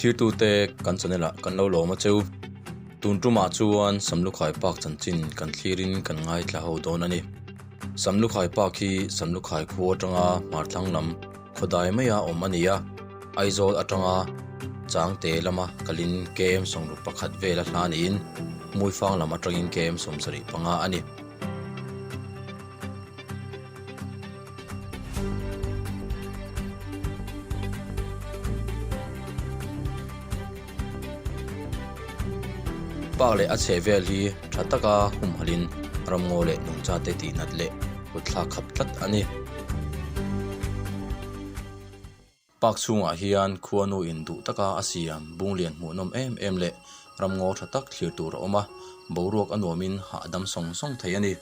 Thlirtute kan channel ah kan lo lawm a cheu. Tun tumah chuan Samlukhai Park chanchin kan thlirin kan ngaithla ho dawn a ni. Samlukhai Park hi Samlukhai khua atanga hmarthlang lam khawdai maia awm a ni a, Aizawl atanga Changte lama kalin km 61 vela hla niin Hmuifang lam atangin km 75 a ni. Park leh a chheh vel hi tha taka humhalhin ramngaw leh nungchate tihnat leh kutthlak khap tlat a ni. Park chhungah hian khuanu in duh taka a siam bunglian hmuhnawm em em leh ramngaw tha tak thlir tur a awm a, boruak a nuamin hahdam sawng sawng thei a ni.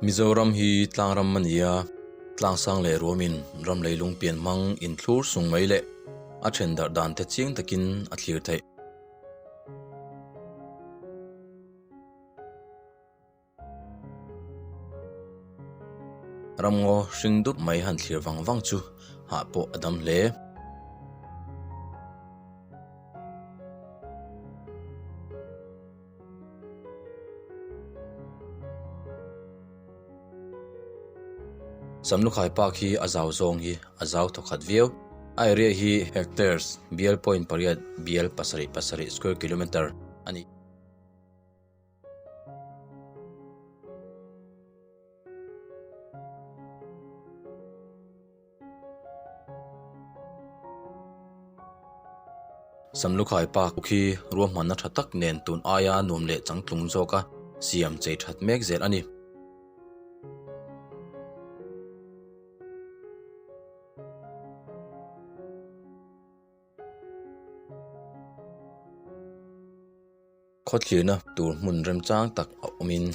Mizoram hi tlangram a ni a, tlangsang leh ruamin ram leilung pian hmang inthlur sung mai leh a then darh dan te chiang takin a thlir theih. Ramngaw hring dup mai han thlir vang vang chu hah pawh a dam hle. Samlukhai park hi a zau zawng hi a zau thawkhat viau. A area hi hectares bial point pariat bial pasarih pasarih square kilometer a ni. Samlukhai Park khi ruahmanna tha tak nen tun aia nuam leh changtlung zawka siam chei that mek zel a ni. Khawthlirna tur hmun remchang tak a awmin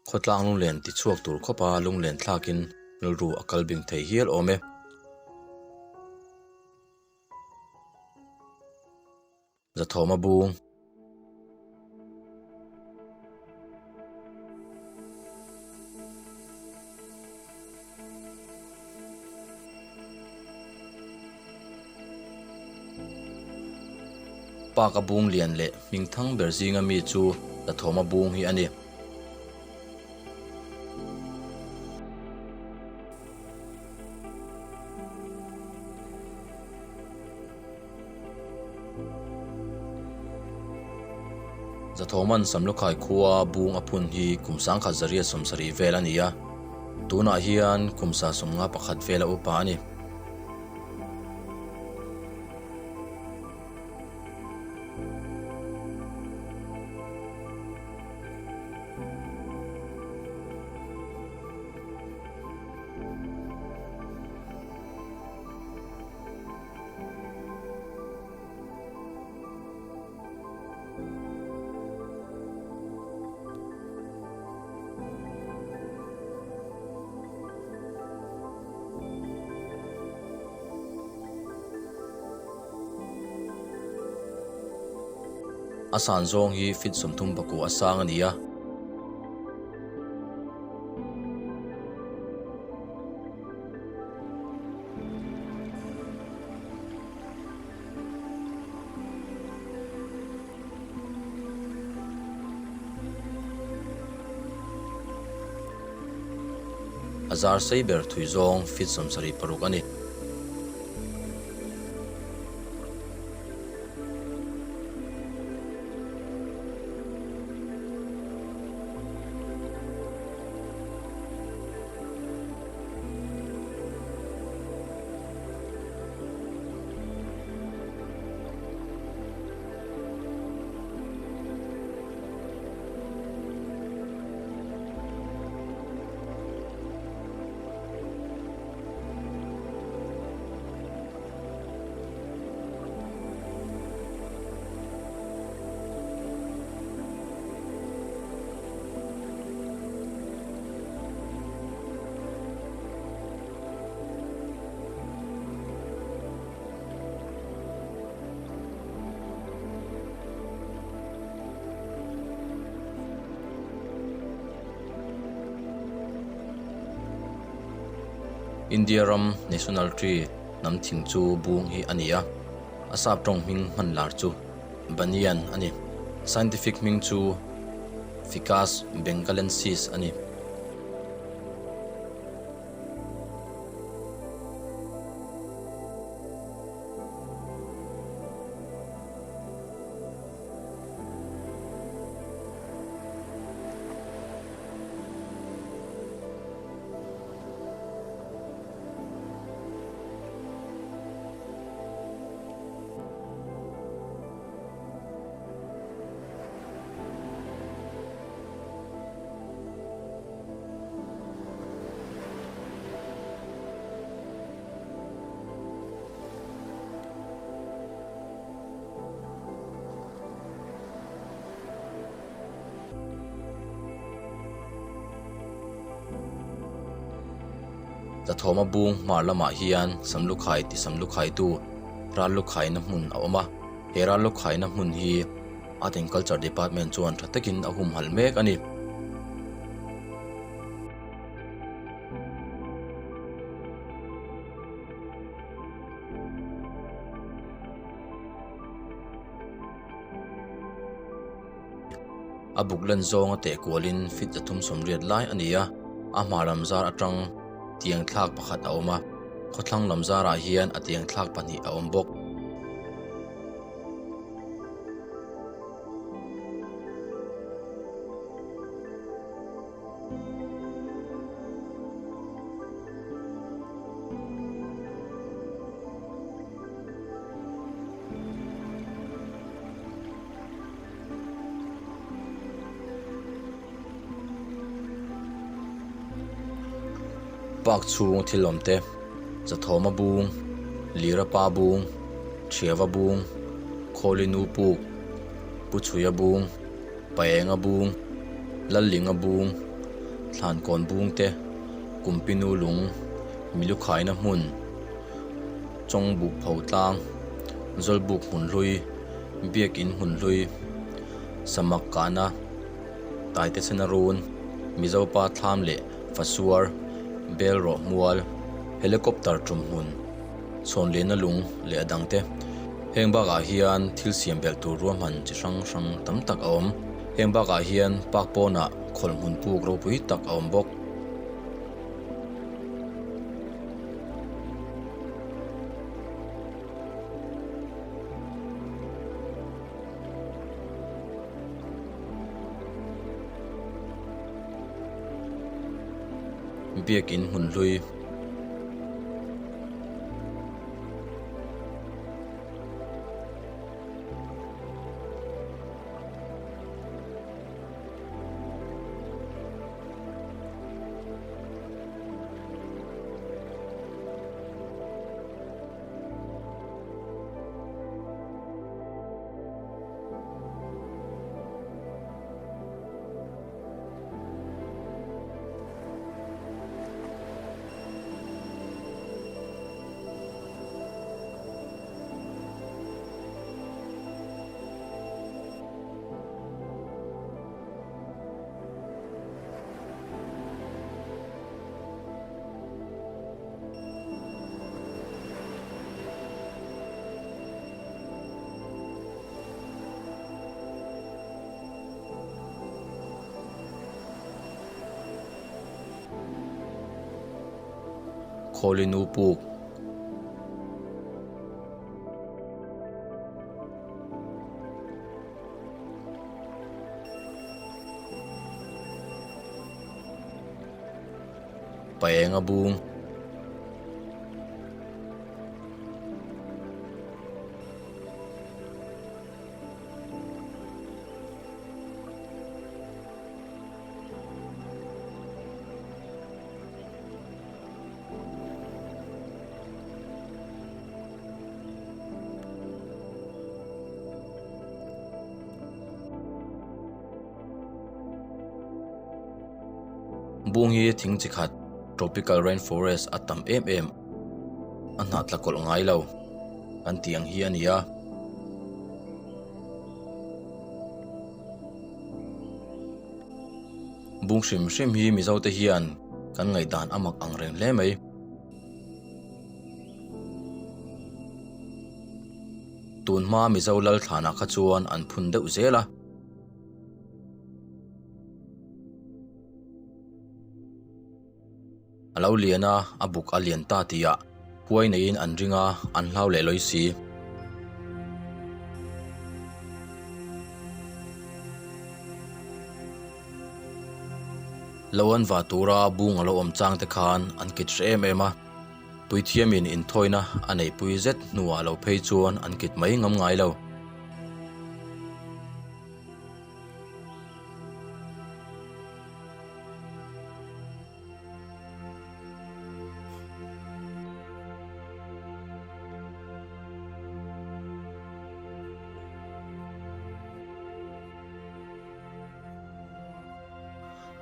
khawtlang lunglen tichhuak tur khawpa lunglen thlakin rilru a kal bing thei hial awm e. Zathawma bung. Park a bung lian leh hming thang ber zinga mi chu Zathawma bung hi a ni. Zathawman Samlukhai khua bung a phun hi kum sangkhat zariat sawmsarih vel a ni a, tunah hian kum sa sawmnga pakhat vel a upa a ni. A san zawng hi feet 39 a sang a ni a. A zar sei ber thui zawng feet 76 a ni. India ram National Tree hnam thing chu bung hi a ni a, a sap tawng hming hman lar chu Banyan a ni. Scientific hming chu Ficus bengalensis a ni. Zathawma bung hmar lamah hian Samlukhai ti Samlukhaitu ral lukhaina hmun a awm a, he ral lukhaina hmun hi Art and Culture Department chuan tha takin a humhalh mek a ni. A buk len zawnga teh kualin feet 380 lai a ni a, a hma lam zar atang tiang thlak pakhat a awm a, khawthlang lam zarah hian a tiang thlak pahnih a awm bawk. Park chhung thil awm te Zathawma bung, Lira pa bung, Thiava bung, Khawli nu puk, Pu Chhuia bung, Paenga bung, Lallinga bung, Thlankawn bung te, Kumpinu lung, Milukhaina hmun, Chawngbuk pho tlang, Zawlbuk hmun hlui, Biakin hmun hlui, Samak kahna, Taitesena run, Mizopa thlam leh Fasuar, Belrawh hmual, Helicopter tum hmun, Chhawnliana lung leh a dangte. Heng bakah hian thil siam belh tur ruahman chi hrang hrang tam tak a awm. Heng bakah hian park pawnah khawlh hmun puk ropui tak a awm bawk. Biakin hmun hlui. Khawli nu puk. Paenga bung. Bung hi thing chi khat tropical rain forest a tam em em a hnah tla kawlh ngai lo kan tih ang hi a ni a. Bung hrim hrim hi Mizo te hian kan ngaihdan a mak ang reng hle mai. Tunhma Mizo lal thlanah kha chuan an phun deuh zel a. A lo lian a, a buk a lian ta tihah huai neiin an ring a, an hlau leh lawi si. Lo an vah tura bung a lo awm chang te khan an kit hreh em em a, puithiamin inthawina a neihpui zet hnuah lo phei chuan an kit mai ngam ngai lo.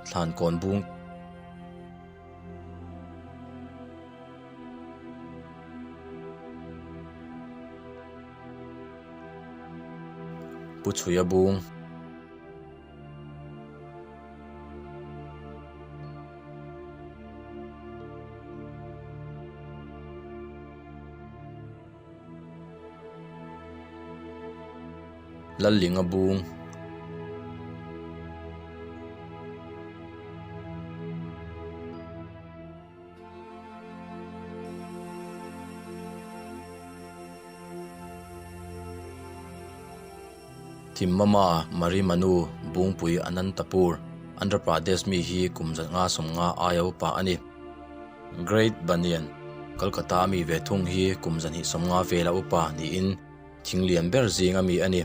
Thlan kawn bung Pu Chhuia bung. Lallinga bung. Thimmama Marimanu Bungpui Anantapur, Andhra Pradesh mi hi kum 100 50 aia upa a ni. Great Banyan, Kolkata mi ve thung hi kum 250 vela upa niin thing lian ber zinga mi a ni.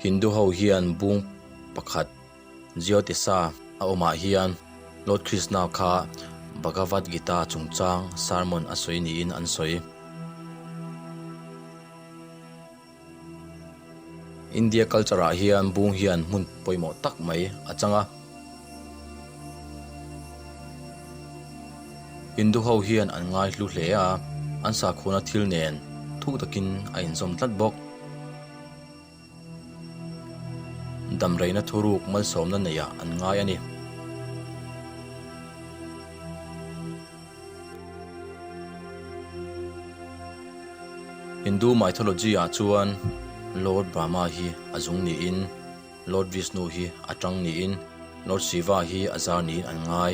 Hindu ho hian bung pakhat Jyotisa a awmah hian Lord Krishna kha Bhagavad Gita chungchang sermon a sawi niin an sawi. India culture ah hian bung hian hmun pawimawh tak mai a chang a. Hindu ho hian an ngai hlu hle a, an sakhuana thil nen thuk takin a inzawm tlat bawk. Damreina thuruk malsawmna neihah an ngai a ni. Hindu mythology ah chuan Lord Brahma hi a zung niin Lord Vishnu hi a tang niin Lord Shiva hi a zar niin an ngai.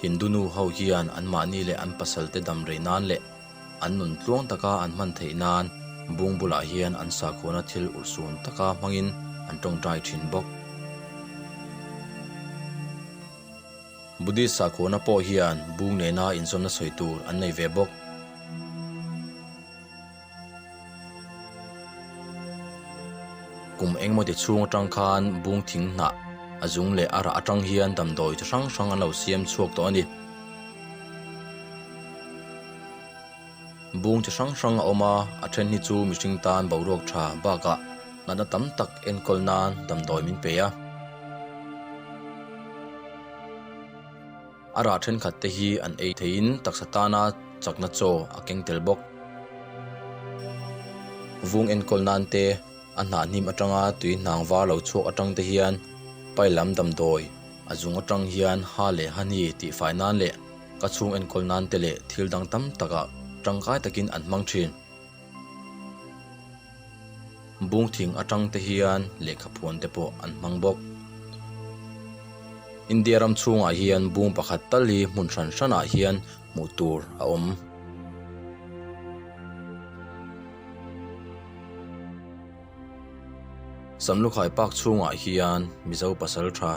Hindu nu ho hian anmahni leh an pasalte dam rei nan leh an nun tluang taka an hman theih nan bung bulah hian an sakhuana thil urhsun taka hmangin an tawngtai thin bawk. Buddhist sakhuana pawh hian bung nena inzawmna sawi tur an nei ve bawk. Kum engemaw ti chhung atang khan bung thing hnah a zung leh a rah atang hian damdawi chi hrang hrang an lo siam chhuak tawh a ni. Bung chi hrang hrang a awm a, a then hi chu mihring tan boruak tha bakah natna tam tak enkawl nan damdawi min pe a. A rah thenkhat te hi an ei theiin taksa tana chakna chaw a keng tel bawk. Vung enkawl nan te, a hnah hnim atanga tui hnang var lo chhuak atang te hian pai lam damdawi a zung atang hian ha leh hani tihfai nan leh ka chhung enkawl nan te leh thil dang tam takah tangkai takin an hmang thin. Bung thing atang te hian lehkha phuan te pawh an hmang bawk. India ram chhungah hian bung pakhat tal hi hmun hran hranah hian hmuh tur a awm. Samlukhai park chhungah hian Mizo pasal tha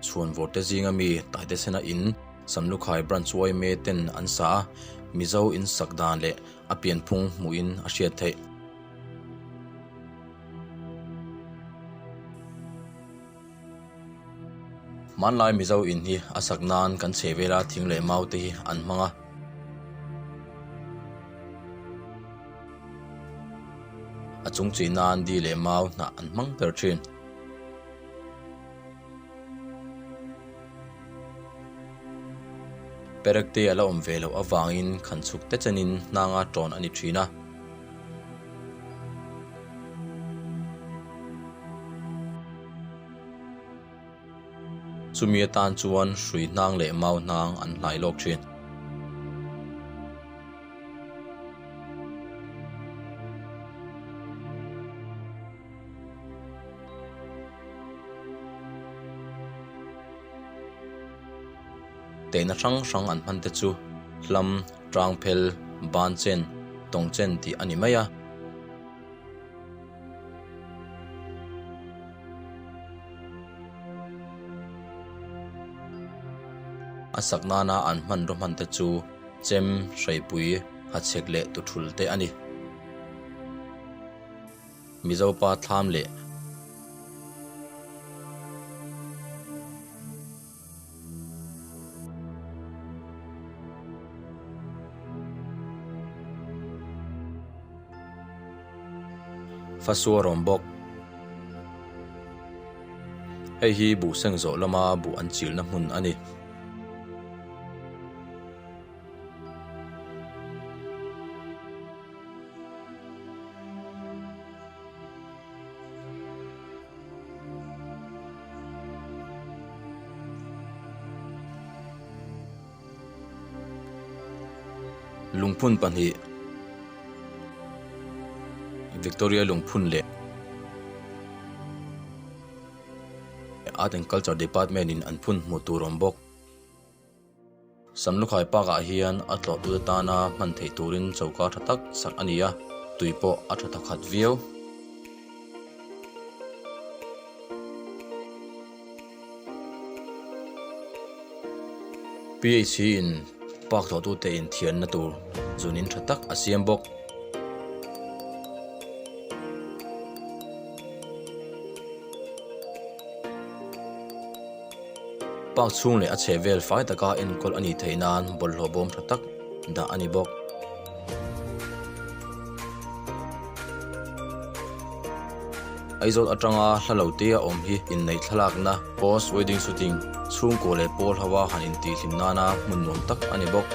chhuanvawr te zinga mi Taitesena in Samlukhai branch yma ten an sa a, Mizo insak dan leh a pianphung hmuhin a hriat theih. Hmanlai Mizo in hi a sak nan kan chhe vela thing leh mau te hi an hmang a. A chung chih nan di leh mau hnah an hmang ber thin. Perek te a la awm ve loh avangin khan chhuk te chenin hnanga tawn a ni thin a. Chumi atan chuan hrui hnang leh mau hnang an hlai lawk thin. Tehna hrang hrang an hman te chu hlam, tangphel, banchen, tawngchen tih a ni mai a. A sak nana an hmanraw hman te chu chem, hreipui, hachhek leh tuthul te a ni. Mizopa thlam leh. Fasuar awm bawk. Hei hi buh seng zawh lama buh an chilna hmun a ni. Lungphun pahnih Victoria lungphun leh Art and Culture Department in an phun hmuh tur awm bawk. Samlukhai Park ah hian a tlawhtute tana hman theih turin choka tha tak sak a ni a, tui pawh a tha thawkhat viau. PHC in park tlawhtute inthiarna tur zunin tha tak a siam bawk. Park chhung leh a chheh vel fai taka enkawl a nih theih nan bawlhhlawh bawm tha tak dah a ni bawk. Aizawl atanga hla lo te a awm hi inneih thlalakna, post wedding shooting, chhungkaw leh pawl ho a han intihhlim nana hmun nuam tak a ni bawk.